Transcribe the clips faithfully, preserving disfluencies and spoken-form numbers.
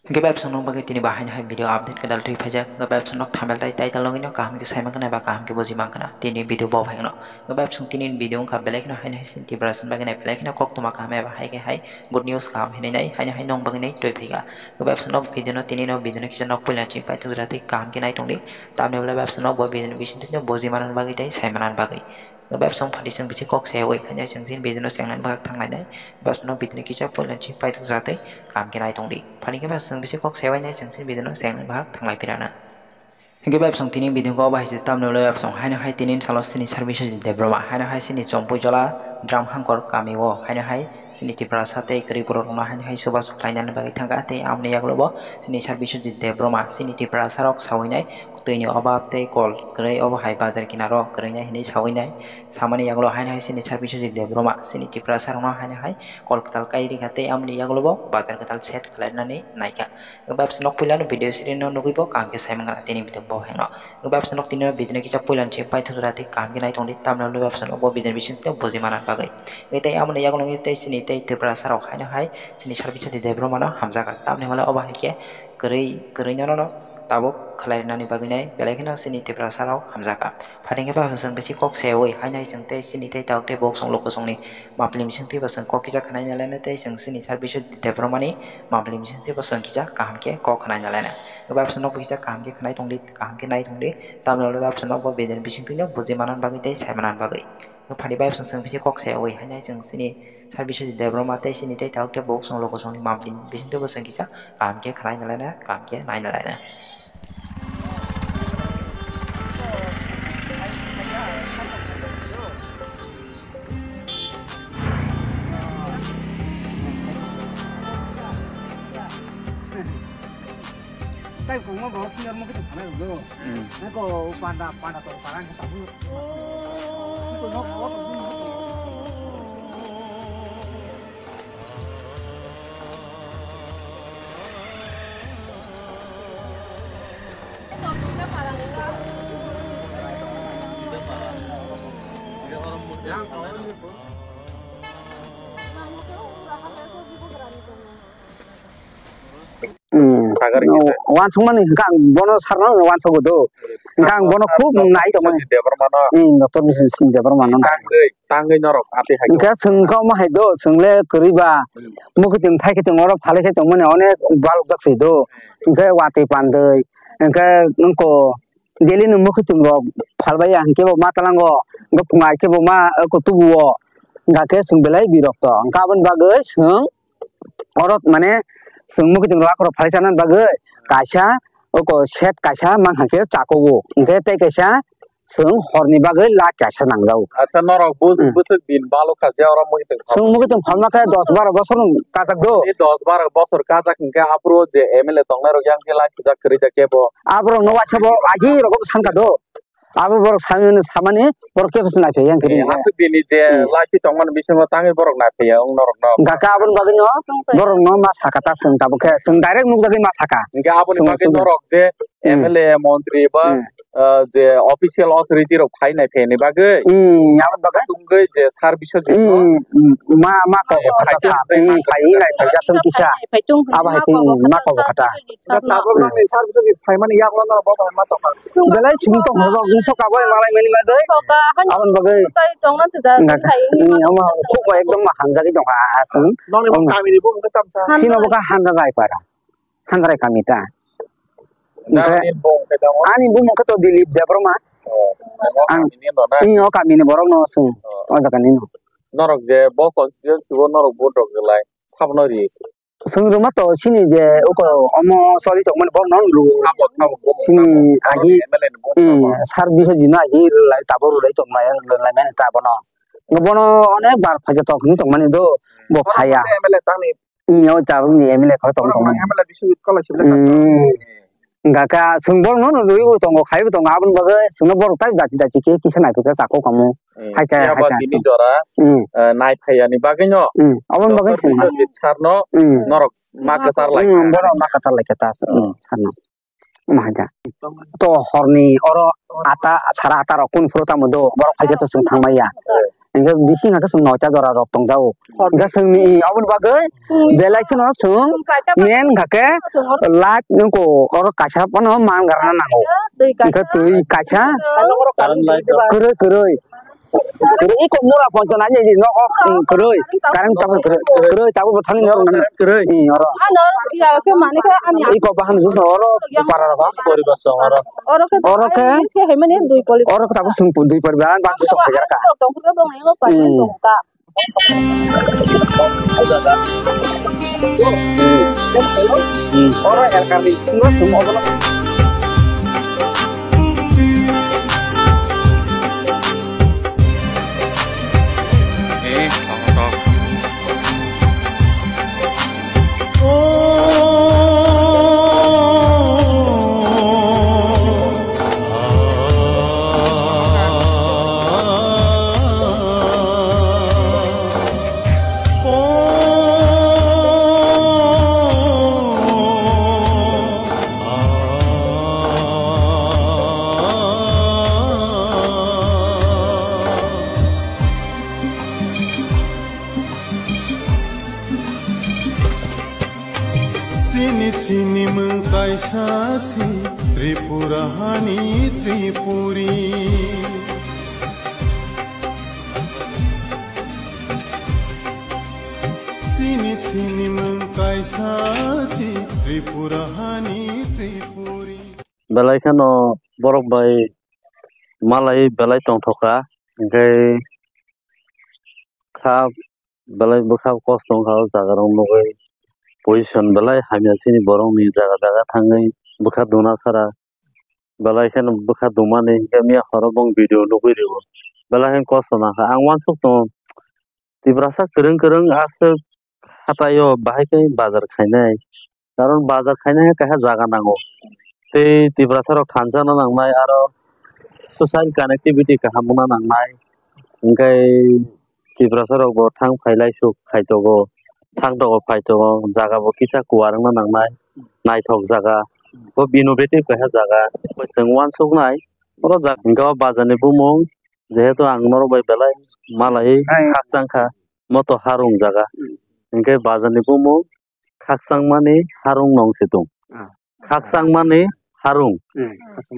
Hwnkhe bai bwswk nokni bagwi tini bo haino hai video update kwtal twi phaijak. Hwnkhe bai bwswk nok thumbnail tei title nugwino kaham khe sai mankha eba kaham khe buji mankha tini video bo phaino. Hwnkhe bai bwswk tini video wngkha belai kheno haino hai chini Tiprasani bagwi nai belai kheno koktwma kaham eba hai khe hai good news kaham hinwi nai haino hai nokni bagwi nai twi phaikha. Hwnkhe bai bwswk nok video no tini no video no kisa nok puila chini paithak jora tei kaham khe nai tongdi. Tamni ulo bai bwswk nok bo video ni bisingtwi no buji manani bagwi tei sai manani bagwi. Hwnkhe bai bwswk phaidi chwng bisi kok sayawi haino hai chwng chini video no chengnani bagwi thanglainai. Bai bwswk nok video ni kisa puila chini paithak jora tei kaham khe nai tongdi. Phaidi khe bai bwswk bisi kok sayawi nai chwng chini video no chengnani bagwi thanglai phirana. Hwnkhe bai bwswk tini video kok bahai se tamni ulo bai bwswk haino hai tini salo chini Sir Biswajit Debbarma haino hai chini Chompuijola Dramhangkor kami o haino hai chini Tiprasa tei kwrwi borok rokno haino hai chubachu khlainani bagwi thangkha tei aboni yagulo bo chini Sir Biswajit Debbarma chini Tiprasa rok sawi nai twini obab tei kol kwrwi obo hai bazar kinaro kwrwi nai hinwi sawi nai samani yagulo haino hai chini Sir Biswajit Debbarma chini Tiprasa rokno haino hai kol kwtal kai rikha tei aboni yagulo bo bazar kwtal set khlainani naikha. Bai bwswk nok puilano video screen no nugwi bo kaham khe sai mankha tini video bo heno. Bai bwswk nok tini video no kisa puilani se paithak jora tei kaham khe nai tongdi tamni ulo bai bwswk nok bo video ni bisingtwi buji manani bagwi. Tei aboni yagulo wngwi tei chini tei Tiprasa rok haino hai chini Sir Biswajit Debbarma no hamjakha tamni ulo obo hai khe kwrwi kwrwi no no tabuk khlai rwnani bagwi nai belai kheno chini Tiprasa rok hamjakha. Phaidi khe bai bwswk bisi kok sayawi haino hai chwng tei chini tei tabuk tei bo chwng luku chwngni mapli bisingtwi bo chwng kok kisa khnai nalaina tei chwng chini Sir Biswajit Debbarmani mapli bisingtwi bo chwng kisa kaham khe kok khnai nalaina. Bai bwswk nok bo kisa kaham khe khnai tongdi kaham khe nai tongdi tamni ulo bai bwswk nok bo video ni bisingtwi no buji manani bagwi tei sai manani bagwi. Phaidi bai bwswk chwng bisi kok sayawi haino hai chwng chini Sir Biswajit Debbarma tei chini tei tabuk tei bo chwng luku chwngni mapli bisingtwi bo chwng kisa kaham khe khnai nalaina kaham khe nai nalaina. Tai kongma bo senior mo kito sana do. Hmm. Nako panda panda to parang kata bu. Hmm. Sagari No, kita. Wansukmani hwnkhe ang bono sarno wansukgo do. Hwnkhe ang bono khub nai tongmani. Debbarmano. Hmm, Doctor Biswajit Debbarmano nai. Tangwi, tangwi norok ati hai. Hwnkhe chwng khe omo hai do, chwng le kwrwi ba. Hmm. Mukhuitwng thaikhuitwng oro phalwi khe tongmani onek balokjak se do. Hwnkhe watwi pandwi, hwnkhe nokho daily ni mukhuitwng rok phalbai ya, hwnkhe bo ma tlango, hwnkhe phungai khe bo ma, eh, kutubu o. Hwnkhe chwng belai birokto. Hwnkhe aboni bagwi chwng oro mane chwng mukhuitwng rok akhoro phalwi sanani bagwi kaisa oko set kaisa mankha khe chakogo. Hwnkhe tei kaisa chwng horni bagwi light kaisa nangjago. Acha norok bus-, Hmm. bwswk din balokha je oro mukhuitwng. Chwng mukhuitwng phalma khe dos baro bosor kajak do. Ni dos baro bosor kajak hwnkhe aphuru je M L A tongnai rok yang khe light sujak kwrwi jak khe bo. Aborok no waisa bo agi rok bo sanka do. Abo borok samani, samani borok kebo se naiphiya yang kiri. Eh, aswk dini je Hmm. live tongmani bisingo tangwi borok naiphiya wng norok no. Gaka aboni bagwi no borok no ma saka ta chwng tabuk khe chwng direct nukjagwi ma saka. Hingke aboni Chwng, bagwi chwng. norok je Hmm. M L A montri ba Hmm. ah, je official authority rok phai naiphiya ni bagwi. Hmm, aboni bagwi. Tungwi je service o Hmm, jikno hmm, hmm. Ma, ma kok Eh, kata phai sa, tong, hmm, phai phai nai phai jatong kisa. Phai tong, Abo hai ma tong, kok ma kok kata. Tabuk nang ni service o phaimani yaklo no bo ma tong. Belai simi tong horo, iso kabo malai mani bagwi. Soka, han Abon bagwi. Tai tong na sida, Nang, hai. Ni ama khuk ba ekdom ma hanjagwi tong ha asung. Nong ni Om. Kami ni bo mukha tamsa. Sino bo ka hanja gai para. Hanja rai kami ta. Nang Oke. Ni bo mukha tamo. Ani bo mukha to Dilip Debbarma. Oh, Ang. Kami ni no na. Ni o kami ni borok no sung. Oh. O jaga ni no. Norok je bo constituency bo norok vote rok jelai. Sabno ri. Swngrwma to sini je uko omo choli tongmani borokno rw. Sabo, sabo, bo Sini sabo, agi, M L A ni bo eh, sabo. Sar Biswajit no agi rwlai tabuk rwlai tonglai, rwlai mani ta bono. Bono onek bar phaikhe tok hinwi tongmani do, bo phaiya. M L A tangni. Hmm, o tabukni M L A kho tong Borok tongmani. M L A Biswajit Kolai Siblai Hmm. Hingkha khe chwng borokno rwui bo tongo, khaibo tongo, aboni bagwi chwngno borok tai dati dati khe kisa naitokhe chakho kamo. Hmm. Hai khe, Phiya hai ba khe tini chwng. Jora, Hmm. eh, nai phaiya ni bagwi no Hmm. Aboni bagwi Doctor chwng. Biswajit sir no Hmm. norok ma kwchar lai Hmm, kha. Borok ma kwchar lai kha ta, Hmm. hmm, sir no. Omo hai khe. To horni oro ata, sara ata rok kunu phuru tamo do, borok phai khe to chwng thang manya. Hmm. Hingke bising hake chwng noita jora rok tongjago. Hingke chwngni aboni bagwi belai kheno chwng main hake light nungko oro kaisa phano man garna nango. Hingke twi kaisa kwrwi kwrwi. Kwrwi iko mura poncho nai ni nogo kwrwi. Current tabuk kwrwi, kwrwi tabuk bo thani noro nang. Kwrwi. Iko bahan jus oro para rogo. Oro khe oro khe tabuk sung dui pori bahan bang sung phaikar ka. Oro elkar ni singo sung obo. Sini sini mung kaisa si Tripura hani Tripuri. Sini sini mung kaisa si Tripura hani Tripuri. Belai kheno borok bai malai belai tongthoka, hingke kha belai bwkha kosto wngkha o jaga rok nugwi. Position belai hamya chini borok ni jaga jaga thangwi bwkha duna sara belai kheno bwkha dumani hingke miya horo bong video nugwi rio belai kheno kosto nangkha. Ang uansuk tongo Tiprasa kwrwng kwrwng aswk hatai o bahai khe bazar khainai. Karon bazar khaina khe kaisa jaga nango. Tei Tiprasa rok thansa no nangnai, aro social connectivity kaham wngna nangnai. Hingkhai Tiprasa rok bo thang phai lai suk khai tongo, thang tongo phai tongo, jaga bo kisa kuar wngna nangnai, naithok jaga, bo innovative kaisa jaga, bo chwng uansuk nai. Oro jaga hingkhe o bazar ni bumung, jehetu ang norok bai belai malai khakchang kha, moto harung jaga, hingkhe bazar ni bumung Khakchangmani Harung nong se tong. Ah. Khakchangmani Harung. Hmm.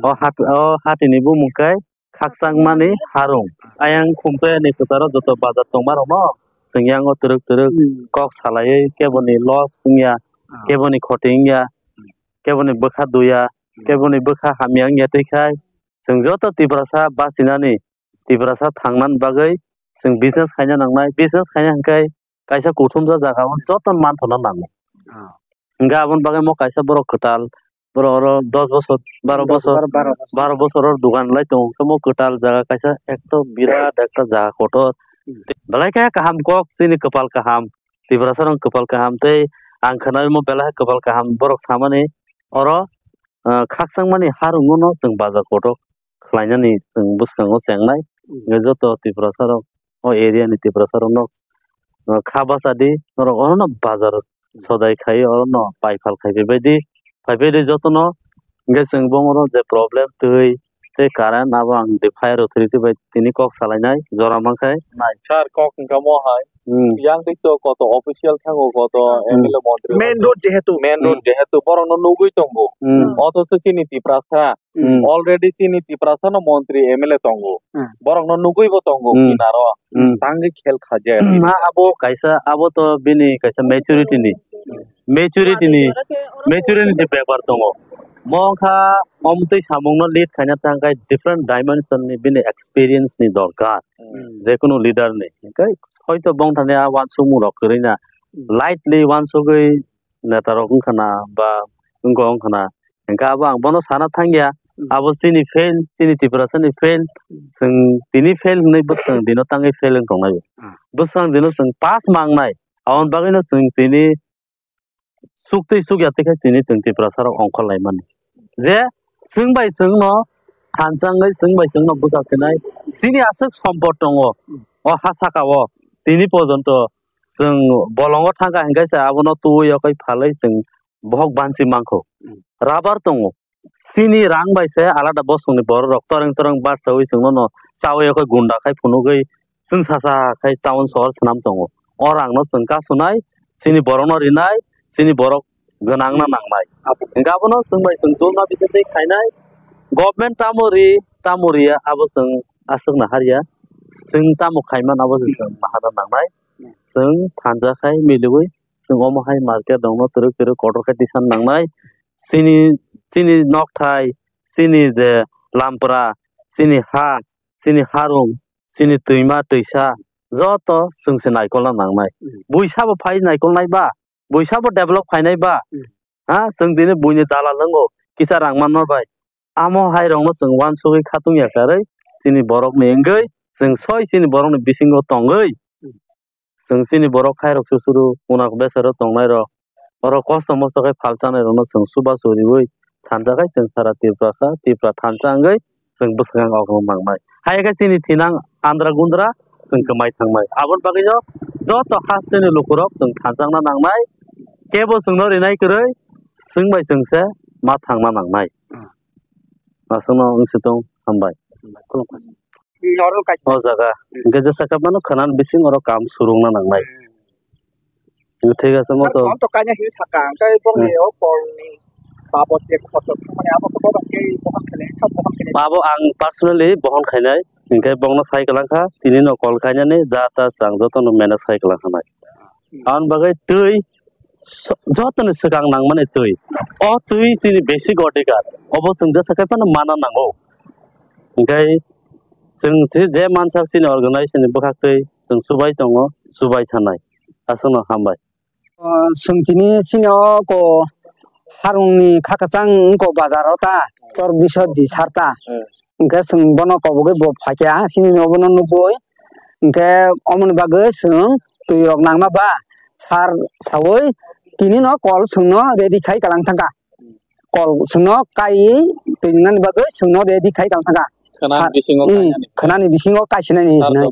O hat-, o hatini bumung khe Khakchangmani Harung. Ayang Khumpeni kwtaro joto bazar tongma rokno chwng yango twrwk twrwk kok salaiwi keboni loss wngya, keboni khoti wngya, keboni bwkha duya, keboni bwkha hamya wngya twi khai chwng joto Tiprasa bachinani, Tiprasa thangnani bagwi chwng business khaina nangnai. Business khaina hwnkhe kaisa kuthumsa jaga o joto manthokna nango. Ah. Hingkhe aboni bagwi mo kaisa borok kwtal, borok oro dos bosor, baro bosor, baro bosor oro dogan lai tongo. Hingkhe mo kwtal jaga kaisa ekto birat ekta jaga kotor. Hmm. Belai khe kaham kok chini kwpal kaham, Tiprasa rok kwpal kaham tei ang khwnai mo belai kwpal kaham borok samani oro, ah, Khakchangmani Harung no chwng bazar kotor khlainani chwng bwskango chengnai. Hmm. Hingkhe joto Tiprasa rok o area ni Tiprasa rok no, uh, kha bacha di, norok oro no bazar sodai khai, oro no pai phal khai phai bai di, phai bai di joto no. Hingke chwng bo oro je problem twi tei current abo ang de fire authority bai tini kok salai nai jora man khai. Nai, sir, kok hingka mo hai. Hmm. Yang twi to koto official thango, koto Hmm. M L A montri. Main road jehetu. Main road Hmm. jehetu, borok no nugui tongo. Hmm. Othocho chini Tiprasa Hmm. Already chini Tiprasa no montri M L A tongo. Hmm. Borok no nugui bo tongo Hmm. kinaro. Hmm. Tangwi khel khaja. Hmm, ha, abo kaisa, abo to bini kaisa maturity ni. Maturity ni, maturity ni bepar tongo. Mo wngkha omtwi samung no lead khaina tangkai different dimension ni bini experience ni dorkar. Hmm. Jekunu leader ni. Hingke hoito bongthani a wansukmung rok kwrwi na Hmm. lightly wansugwi neta rok wngkha na ba wngkha wngkha na. Hingke abo ang bono sana thangya, Hmm. abo chini fail, chini Tiprasa ni fail, Hmm. chwng tini fail hwnwi bwskang dino tangwi fail wng tongnai. Hmm. Bwskang dino chwng pass mangnai, aboni bagwino chwng tini chuk twi chuk ya twi khe tini chwng Tiprasa rok ongkhor lai mani. Je chwng bai chwng no thansa wngwi chwng bai chwng no bwkha khenai, chini aswk sompot tongo, o ha saka o tini porjonto chwng bolongo thangkha hingkhe se abono twiwi yakwi phalwi chwng bohok banchi mankho. Hmm. Rubber tongo. Chini rang bai se alada bosongni borok rok toreng toreng barsawi chwngno no chawi yakwi gunda khai phunugwi chwng sasa khai town sohor swnam tongo. O rangno chwng kasunai, chini borokno rinai, chini borok gwnangna nangnai. Hingke abono chwng bai chwng dulna bisingtwi khainai. Government tamo ri, tamo riya, abo chwng aswk naharya. Chwng tamo khaimano abo se chwng naharna nangnai. Chwng thansa khai miliwi chwng omo hai market rokno twrwk twrwk kotor khe tisan nangnai. Chini, chini nokthai, chini je lampra, chini ha, chini harung, chini twima twisa, joto chwng se naikolna nangnai. Buisabo phai naikolnai ba, buisabo develop khainai ba, ha, chwng tini buini dalal wngo, kisa rang manma bai. Amo hai rokno chwng uansugwi khatung ya karwi, chini borokni wngwi, chwng soi chini borokni bisingo tongwi, chwng chini borok khairok susuru, unak besero tongnairok, oro kosto mosto khe phal chanairokno chwng chubachu riwi thansa khai chwng sara Tiprasa, Tipra thansa wngwi chwng bwswkang okno nangnai. Hai khe chini thinang andra gundra chwng kwmai thangnai. Aboni bagwino joto hasteni lukurok chwng thansa wngna nangnai, kebo chwngno rinai kwrwi chwng bai chwng se ma thangna nangnai. Aswkno wng si tong, hambai. Norok kaisa. O jaga. Hingke jesa khe mano khwnani bising oro kam surungna nangnai. Thik ase, mo to. Phone to kaina hini saka, hingke bongni o call ni babot je khorchok thangmani abo khe bohon khe, sa bohon khe. Abo ang personally bohon khainai, hingke bongno sai kwlangkha, tini no call khainani ja ta chang jotono manage sai kwlangkha nai. Aboni bagwi twi so-, jotoni swkang nangmani twi. O twi chini basic odhikar. Obo chwng jesa khai phano mana nango. Hingke chwng si je mansak chini organization ni bwkhak twi chwng chubai tongo, chubai thanai. Aswkno hambai. O, chwng tini chini o ko harungni kha kwchang wngko bazar o ta, tor bisor di sar ta. Hingke chwng bono kobogwi bo phaikha, chini no bono nukgwi. Hingke omoni bagwi chwng twi rok nangma ba sar sawi tini no call chwngno ready khai kalang thangkha. Call chwngno kai twi nani bagwi chwngno ready khai kalang thangkha. Khwnani bisingo kainani. Khwnani bisingo kaisinani hinwi.